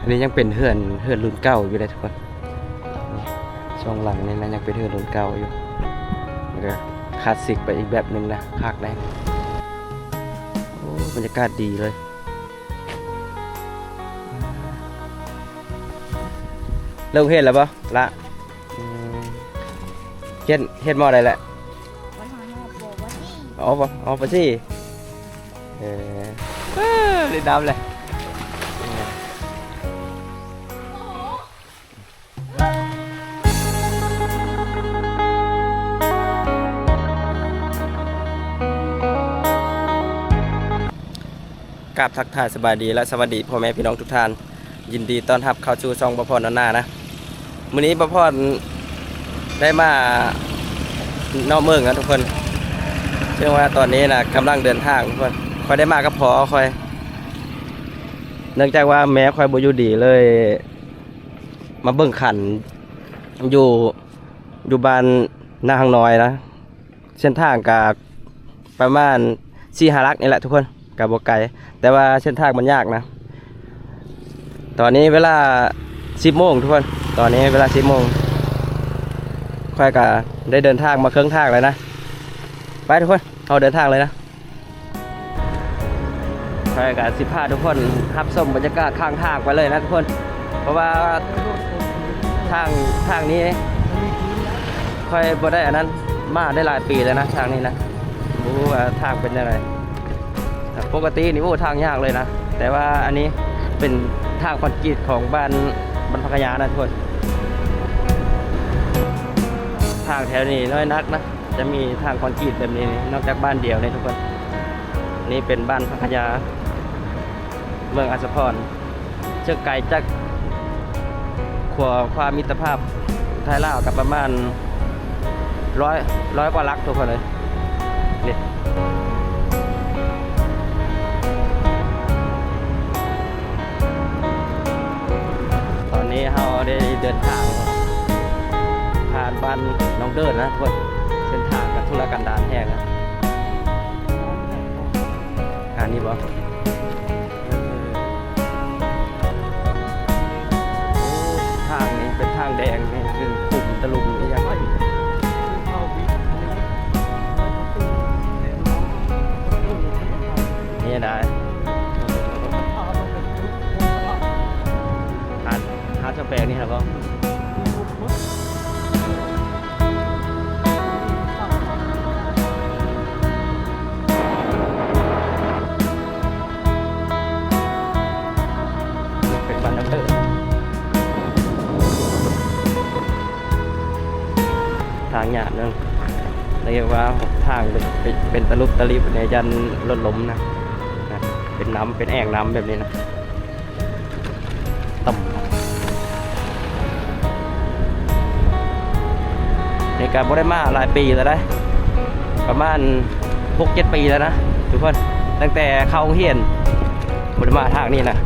ອັນນີ້ຍັງເປັນເຮືອນ ເຮືອນລຸ້ນເກົ່າຢູ່ເດ້ທຸກຄົນ. ຊ່ວງຫຼັງນີ້ນະ ຍັງເປັນເຮືອນລຸ້ນເກົ່າຢູ່ ມັນກະຄລາສສິກໄປອີກແບບໜຶ່ງນະ ຄັກໄດ໋. ໂອ້ ບັນຍາກາດດີເລີຍ. ເລີ່ມເຮັດແລ້ວບໍ່ລະ? ອືມ ເຮັດ ເຮັດໝໍ້ໃດແຫຼະ? ອໍ ບໍ່ ອໍ ປາຊີ. ເອີ ເອີ ຫຼິ້ນນ້ຳແຫຼະ. ກາບທັກທາຍສະບາຍດີ ແລະ ສະຫວັດດີພໍ່ແມ່ພີ່ນ້ອງທຸກທ່ານ. ຍິນດີຕ້ອນຮັບເຂົ້າສູ່ຊ່ອງບ່າວພອນນຳໜ້ານະ. ມື້ນີ້ບ່າວພອນໄດ້ມານອກເມືອງນະທຸກຄົນ, ເຊິ່ງວ່າຕອນນີ້ນະກຳລັງເດີນທາງທຸກຄົນ. ຂ້ອຍໄດ້ມາກັບພໍ່ຂ້ອຍ, ເນື່ອງຈາກວ່າແມ່ຂ້ອຍບໍ່ຢູ່ດີ ເລີຍມາເບິ່ງຄັນຢູ່ ຢູ່ບ້ານນາຮັງນ້ອຍນະ. ເສັ້ນທາງກະປະມານສີ່ຫ້າຫຼັກນີ້ແຫຼະທຸກຄົນ, ກະບໍ່ໄກ ແຕ່ວ່າເສັ້ນທາງມັນຍາກນະ. ຕອນນີ້ເວລາສິບໂມງທຸກຄົນ, ຕອນນີ້ເວລາສິບໂມງ, ຂ້ອຍກະໄດ້ເດີນທາງມາເຄິ່ງທາງແລ້ວນະ. ໄປທຸກຄົນ, ເຮົາເດີນທາງເລີຍນະ. ຂ້ອຍກະຊິພາທຸກຄົນຮັບຊົມບັນຍາກາດຂ້າງທາງໄປເລີຍນະທຸກຄົນ, ເພາະວ່າທາງ ທາງນີ້ຂ້ອຍບໍ່ໄດ້ອັນນັ້ນ ມາໄດ້ຫຼາຍປີແລ້ວນະ ທາງນີ້ນະ. ບໍ່ຮູ້ວ່າທາງເປັນຈັ່ງໃດ. ປົກກະຕິນີ້ ໂອ້ ທາງຍາກເລີຍນະ, ແຕ່ວ່າອັນນີ້ເປັນທາງຄອນກຣີດຂອງບ້ານ ບ້ານພັກຂະຍານະທຸກຄົນ. ທາງແຖວນີ້ນ້ອຍນັກນະ. ຈະມີທາງຄອນກຣີດແບບນີ້ ນອກຈາກບ້ານດຽວນີ້ທຸກຄົນ. ນີ້ເປັນບ້ານພັກຂະຍາ ເມືອງອາດສະພອນ, ເຊິ່ງໄກຈາກຂົວ ຂົວມິດຕະພາບໄທລາວກະປະມານຮ້ອຍ ຮ້ອຍກວ່າຫຼັກທຸກຄົນເອີຍ. ນີ້ ຕອນນີ້ເຮົາໄດ້ເດີນທາງຜ່ານບ້ານໜອງເດີນນະທຸກຄົນ, ເສັ້ນທາງກະທຸລະກັນດານແຮງນະ. ອັນນີ້ບໍ່? ເອີ ໂອ້ ທາງນີ້ເປັນທາງແດງນີ້ ຄືຂຸມຕະລຸງອີ່ຫຍັງ ນີ້ນະ. ຫາ ຫາດສະແປງນີ້ຫັ້ນບໍ່? ເປັນບ້ານນ້ຳເດີ ທາງຍາກເນາະ, ເລີຍວ່າທາງເປັນ ເປັນຕະຫຼຸບຕະລິບແດ່ ຢ້ານລົດລົ້ມນະ, ນະ ເປັນນ້ຳ ເປັນແອ່ງນ້ຳແບບນີ້ນະ. ຕ່ຳ ນີ້ກະບໍ່ໄດ້ມາຫຼາຍປີແລ້ວເດ້, ປະມານຫົກເຈັດປີແລ້ວນະທຸກຄົນ, ຕັ້ງແຕ່ເຂົ້າໂຮງຮຽນບໍ່ໄດ້ມາທາງນີ້ນະ.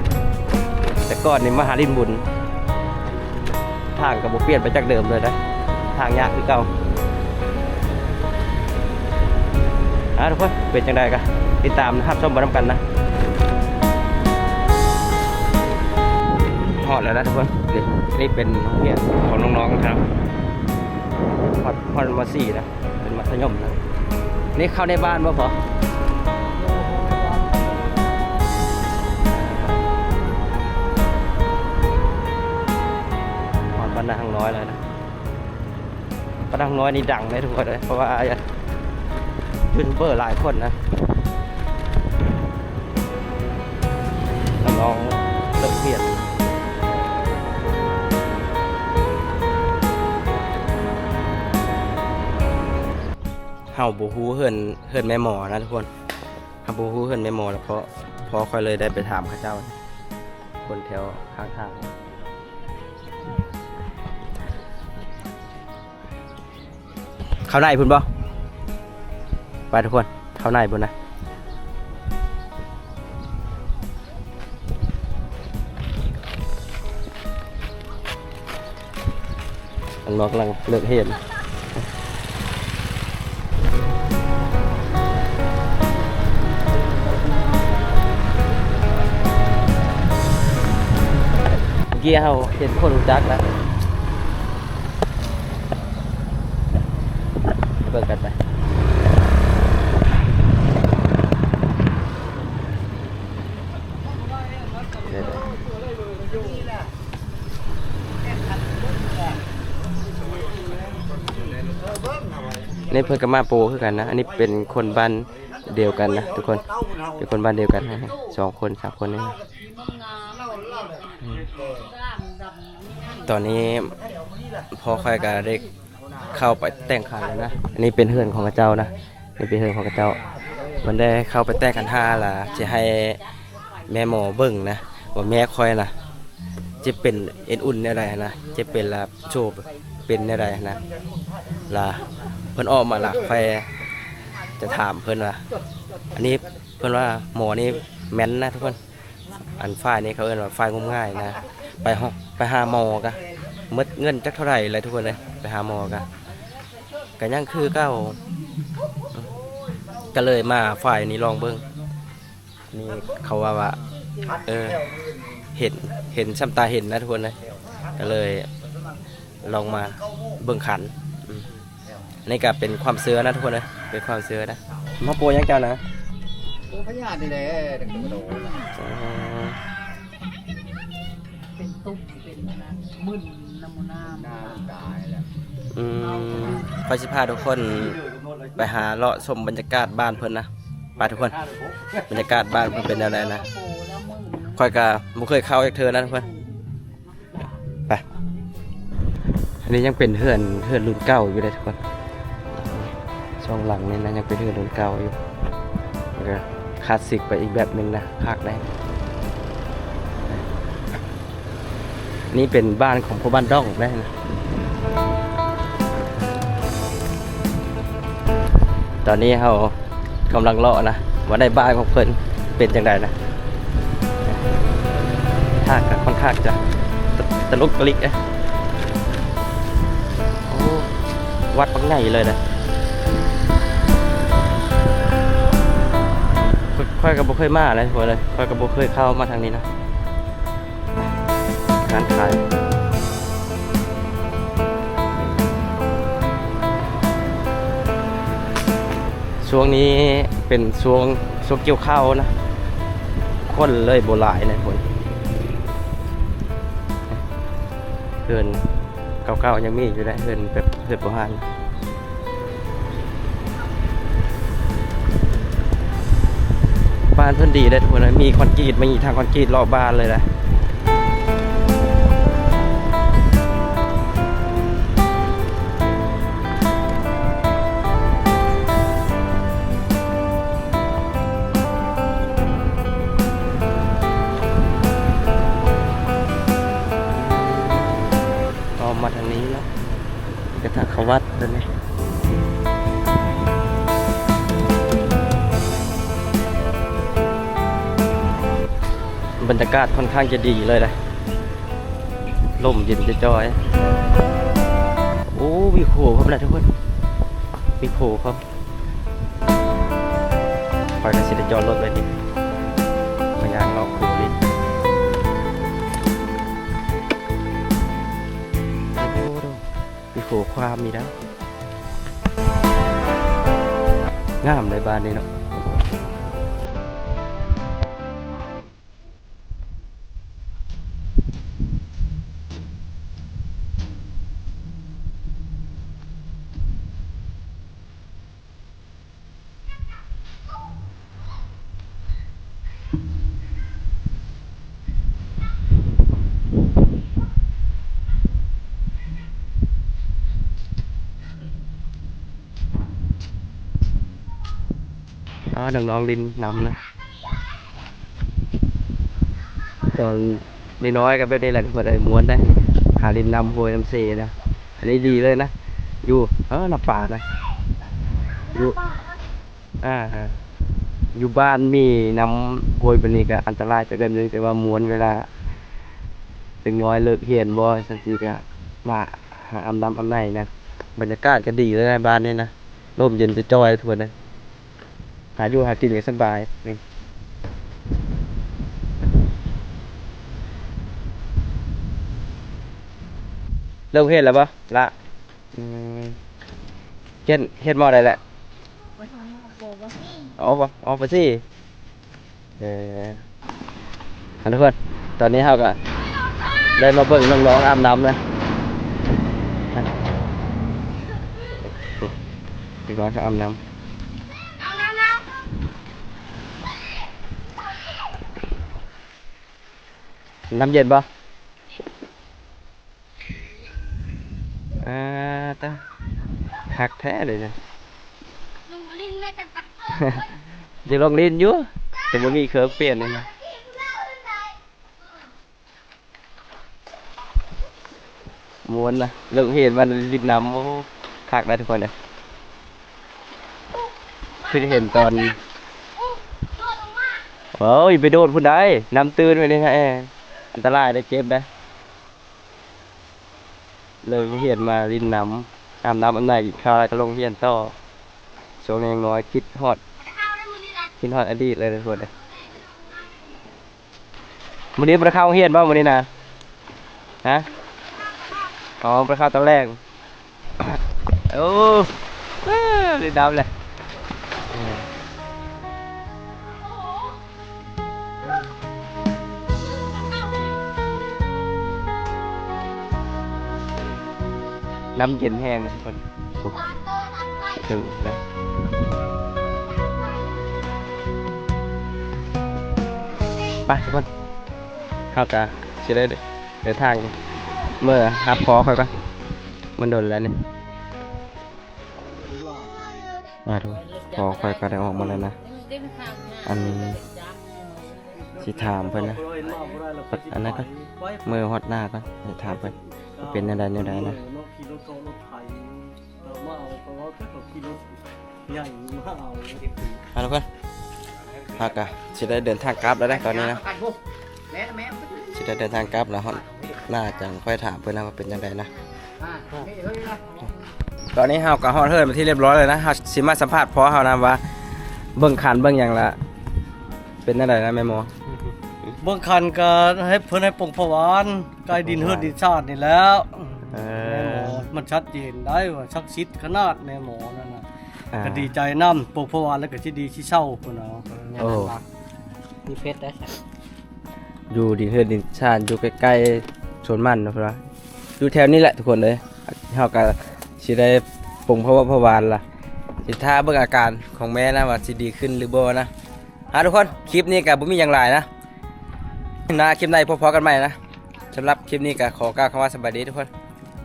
ແຕ່ກ່ອນນີ້ມາຫາຫຼິ້ນບຸນ, ທາງກະບໍ່ປ່ຽນໄປຈາກເດີມເລີຍນະ, ທາງຍາກຄືເກົ່າ. ອ່າ ທຸກຄົນ ເປັນຈັ່ງໃດກະຕິດຕາມຮັບຊົມໄປນຳກັນນະ. ຮອດແລ້ວນະທຸກຄົນ, ນີ້ ນີ້ເປັນໂຮງຮຽນຂອງນ້ອງໆນະ, ຮອດ ຮອດ ມໍສີ່ນະ, ເປັນມັດທະຍົມນະ. ນີ້ເຂົ້າໃນບ້ານບໍ່ພໍ? ຮອດບ້ານນາຮັງນ້ອຍແລ້ວນະ. ບ້ານນາຮັງນ້ອຍນີ້ດັງເດ້ທຸກຄົນເອີຍ, ເພາະວ່າຢູທູບເບີຫຼາຍຄົນນະ, ນ້ອງໆເລີກຮຽນ. ເຮົາບໍ່ຮູ້ເຮືອນ ເຮືອນແມ່ໝໍນະທຸກຄົນ, ເຮົາບໍ່ຮູ້ເຮືອນແມ່ໝໍ ແລ້ວເພາະ ພໍ່ຂ້ອຍເລີຍໄດ້ໄປຖາມເຂົາເຈົ້າ ຄົນແຖວຂ້າງທາງ. ເຂົ້າໃນພຸ້ນບໍ່? ໄປທຸກຄົນ, ເຂົ້າໃນພຸ້ນນະ. ຂ້າງນອກກຳລັງເລີກຮຽນ. ເ ເກຍເຮົາເຫັນຄົນຮູ້ຈັກລະ ເບິ່ງກັນໄປ. ນີ້ເພິ່ນກໍມາໂປຄືກັນນະ ອັນນີ້ເປັນຄົນບ້ານດຽວກັນນະທຸກຄົນ ເປັນຄົນບ້ານດຽວກັນ ສອງຄົນ ສາມຄົນນີ້. ຕອນນີ້ພໍ່ຂ້ອຍກໍໄດ້ເຂົ້າໄປແຕ່ງຂັນແລ້ວນະ ອັນນີ້ເປັນເຮືອນຂອງເຂົາເຈົ້ານະ ນີ້ເປັນເຮືອນຂອງເຂົາເຈົ້າ ມັນໄດ້ເຂົ້າໄປແຕ່ງຂັນຫ້າລະ ຊິໃຫ້ແມ່ໝໍເບິ່ງນະ ວ່າແມ່ຂ້ອຍນະ ຈະເປັນເອັນອຸ່ນແນວໃດຫັ້ນນະ ຈະເປັນລະໂຊເປັນແນວໃດຫັ້ນນະ ລະເພິ່ນອອກມາລະ ຂ້ອຍຈະຖາມເພິ່ນວ່າ ອັນນີ້ເພິ່ນວ່າໝໍນີ້ແມ່ນນະທຸກຄົນ ອັນຝ້າຍນີ້ເຂົາເອີ້ນວ່າຝ້າຍງົມງາຍນະ ໄປ ໄປຫາໝໍກະໝົດເງິນຈັກເທົ່າໃດແຫຼະທຸກຄົນເອີຍ ໄປຫາໝອກະ ກະຍັງຄືເກົ່າ ກະເລີຍມາຝ້າຍນີ້ລອງເບິ່ງ. ນີ້ເຂົາວ່າ ວ່າ ເອີ ເຫັນ ເຫັນສ່ຳຕາເຫັນນະທຸກຄົນເອີຍ ກະເລີຍລອງມາເບິ່ງຂັນ ອືມ ນີ້ກະເປັນຄວາມເຊື່ອນະທຸກຄົນເອີຍ ເປັນຄວາມເຊື່ອນະ. ມາໂປຫຍັງເຈົ້ານະ? ໂອ້ ພະຍາດນີ້ແຫຼະ ອໍ ເປັນຕຸ່ມ ເປັນອັນນັ້ນ ມຶນນຳໝູນ້ຳ ອືມ ຂ້ອຍຊິພາທຸກຄົນໄປຫາເລາະຊົມບັນຍາກາດບ້ານເພິ່ນນະ ໄປທຸກຄົນ ບັນຍາກາດບ້ານເພິ່ນເປັນແນວໃດນະ ຂ້ອຍກະບໍ່ເຄີຍເຂົ້າຈັກເທື່ອນະທຸກຄົນ ໄປ. ອັນນີ້ຍັງເປັນເຮືອນ ເຮືອນລຸ້ນເກົ່າຢູ່ເດ້ທຸກຄົນ ສອງຫຼັງນີ້ນະ ຍັງເປັນເຮືອນລຸ້ນເກົ່າຢູ່ ແລ້ວກະຄລາສສິກໄປອີກແບບໜຶ່ງນະ ຄັກໄດ໋. ນີ້ເປັນບ້ານຂອງພໍ່ບ້ານດອງໄດ໋ນະ ຕອນນີ້ເຮົາ ກຳລັງເລາະນະ ວ່າໃນບ້ານຂອງເພິ່ນເປັນຈັ່ງໃດນະ ທາງກໍຄ່ອນຂ້າງຈະຕະ ຕະລຸກຕະລິກເດ້. ໂອ້ ວັດບັກໃຫຍ່ເລີຍນະ ຂ້ອຍ ຂ້ອຍກໍບໍ່ເຄີຍມາເລີຍ ຂ້ອຍກໍບໍ່ເຄີຍເຂົ້າມາທາງນີ້ນະ. ຮ້ານຂາຍ ຊ່ວງນີ້ເປັນຊ່ວງ ຊ່ວງກ່ຽວເຂົ້ານະ ຄົນເລີຍບໍ່ຫຼາຍນະ ຄົນ ເຮືອນເກົ່າໆຍັງມີຢູ່ເດ້ ເຮືອນແບບເຮືອນບູຮານ. ບ້ານເພິ່ນດີເດ້ທຸກຄົນເອີຍ ມີຄອນກຣີດ ມີທາງຄອນກຣີດລອບບ້ານເລີຍນະ. ອ້ອມມາທາງນີ້ເນາະ ເປັນທາງເຂົ້າວັດເດ້ນີ້. ບັນຍາກາດຄ່ອນຂ້າງຈະດີເລີຍນະ ລົມເຢັນຈອຍໆ. ໂອ້ ມີໂຄພ້ອມນະທຸກຄົນ ມີໂຄພ້ອມ. ຂ້ອຍກໍຊິໄດ້ຈອດລົດໄວ້ນີ້ ມາຍ່າງເລາະໂຄລິນ. ໂອ້ ມີໂຄຄວາມມີແລ້ວ ງາມໃດ໋ບ້ານນີ້ເນາະ. ອ້າວ ນ້ອງໆຫຼິ້ນນຳນະ ຕອນນ້ອຍໆກໍແບບນີ້ແຫຼະ ທຸກຄົນເອີຍ ມ່ວນໄດ໋ ຫາຫຼິ້ນນ້ຳຫ້ວຍນ້ຳເຊນະ. ອັນນີ້ດີເລີຍນະ ຢູ່ ເອີ ນ້ຳປານະ ຢູ່ ອ່າ ຢູ່ບ້ານມີນ້ຳຫ້ວຍແບບນີ້ກໍອັນຕະລາຍໄປແບບໜຶ່ງ ແຕ່ວ່າມ່ວນເວລາເດັກນ້ອຍເລີກຮຽນບໍ ຈັ່ງຊີ້ກໍມາຫາອາບນ້ຳອາບໃນນະ. ບັນຍາກາດກໍດີເລີຍນະ ບ້ານນີ້ນະ ລົມເຢັນຈອຍໆ ທຸກຄົນເອີຍ. ຫາຢູ່ຫາກິນກໍສະບາຍນີ້. ເລີ່ມເຮັດແລ້ວບໍ່ລະ? ອືມ ເຮັດ ເຮັດໝໍ້ໃດແຫຼະ? ອໍ ບໍ່ ອໍ ປະຊີ. ເອີ ຫັ້ນທຸກຄົນ ຕອນນີ້ເຮົາກໍໄດ້ມາເບິ່ງນ້ອງໆອາບນ້ຳນະ ເດັກນ້ອຍເຂົາອາບນ້ຳ. ນ້ຳເຢັນບໍ່? ອ່າ ຕາ ຄັກແທ້ເດ ຢາກລົງຫຼິ້ນຢູ່ ແຕ່ບໍ່ມີເຄື່ອງປ່ຽນນີ້ນະ. ມ່ວນນະ ລົງເຫັນມັນຫຼິ້ນນ້ຳ ໂອ້ ຄັກໄດ໋ທຸກຄົນເດີ. ຄືເຫັນຕອນ ໂອ້ຍ ໄປໂດດພຸ້ນໄດ໋ ນ້ຳຕື້ນໄປນີ້ນະ ແອ ອັນຕະລາຍໄດ໋ ເຈັບໄດ໋. ເລີກໂຮງຮຽນມາຫຼິ້ນນ້ຳ ອາບນ້ຳອາບໃນ ກິນຂ້າວ ແລ້ວກໍລົງຮຽນຕໍ່. ຊ່ວງຍັງນ້ອຍ ຄິດຮອດ ຄິດຮອດອະດີດເລີຍທຸກຄົນເອີຍ. ມື້ນີ້ບໍ່ໄດ້ເຂົ້າໂຮງຮຽນບໍ່ມື້ນີ້ນະ? ຮະ? ອໍ ບໍ່ໄດ້ເຂົ້າຕອນແລງ. ໂອ້ ເອີ ໄດ້ດຳແລ້ວ. ນ້ຳເຢັນແຮງທຸກຄົນ. ໂອ້ ເຖິງແລ້ວ ໄປທຸກຄົນ ເຮົາກະຊິໄດ້ເດີນທາງເມືອຮັບພໍ່ຂ້ອຍກ່ອນ ມັນດົນແລ້ວນີ້. ອ່າ ທຸກຄົນ ພໍ່ຂ້ອຍກໍໄດ້ອອກມາແລ້ວນະ ອັນ ຊິຖາມເພິ່ນນະ ອັນນັ້ນກໍເມືອຮອດໜ້າກໍໄດ້ຖາມເພິ່ນວ່າເປັນແນວໃດແນວໃດນະ. ຮາໂລ ເພື່ອນ ເຮົາກໍຊິໄດ້ເດີນທາງກັບແລ້ວເດ້ຕອນນີ້ນະ ຊິໄດ້ເດີນທາງກັບແລ້ວ ຮອດໜ້າຈັ່ງຄ່ອຍຖາມເພິ່ນນະວ່າເປັນຈັ່ງໃດນະ. ຕອນນີ້ເຮົາກໍຮອດເຮືອນເປັນທີ່ຮຽບຮ້ອຍແລ້ວນະ ເຮົາຊິມາສຳພາດພໍ່ເຮົານະວ່າເບິ່ງຄັນເບິ່ງຫຍັງລະເປັນຈັ່ງໃດນະແມ່ໝໍ? ເບິ່ງຄັນກໍໃຫ້ເພິ່ນໃຫ້ປົງພະວານ ໃກ້ດິນເຮືອນດິນຊານນີ້ແຫຼະ. ເອີ ແມ່ໝໍມັນຊັດເຈນໄດ໋ວ່າສັກສິດຂະໜາດແມ່ໝໍນັ້ນນະ. ອ່າ ກໍດີໃຈນຳ ປົງພະວານແລ້ວກໍຊິດີຊິເຊົາພຸ້ນນະ. ໂອ້ ມີເພັດໄດ້ ຢູ່ດິນເຮືອນດິນຊານ ຢູ່ໃກ້ໆສວນມັນເນາະ ເພິ່ນວ່າຢູ່ແຖວນີ້ແຫຼະທຸກຄົນເອີຍ. ເຮົາກໍຊິໄດ້ປົງພະວາ ພະວານລະ ຊິຖ້າເບິ່ງອາການຂອງແມ່ນະວ່າຊິດີຂຶ້ນຫຼືບໍ່ນະ. ອ່າ ທຸກຄົນ ຄລິບນີ້ກໍບໍ່ມີຫຍັງຫຼາຍນະ ໜ້າຄລິບໃນພົບພໍ້ກັນໃໝ່ນະ. ສຳລັບຄລິບນີ້ກໍຂໍກ່າວຄຳວ່າສະບາຍດີທຸກຄົນ.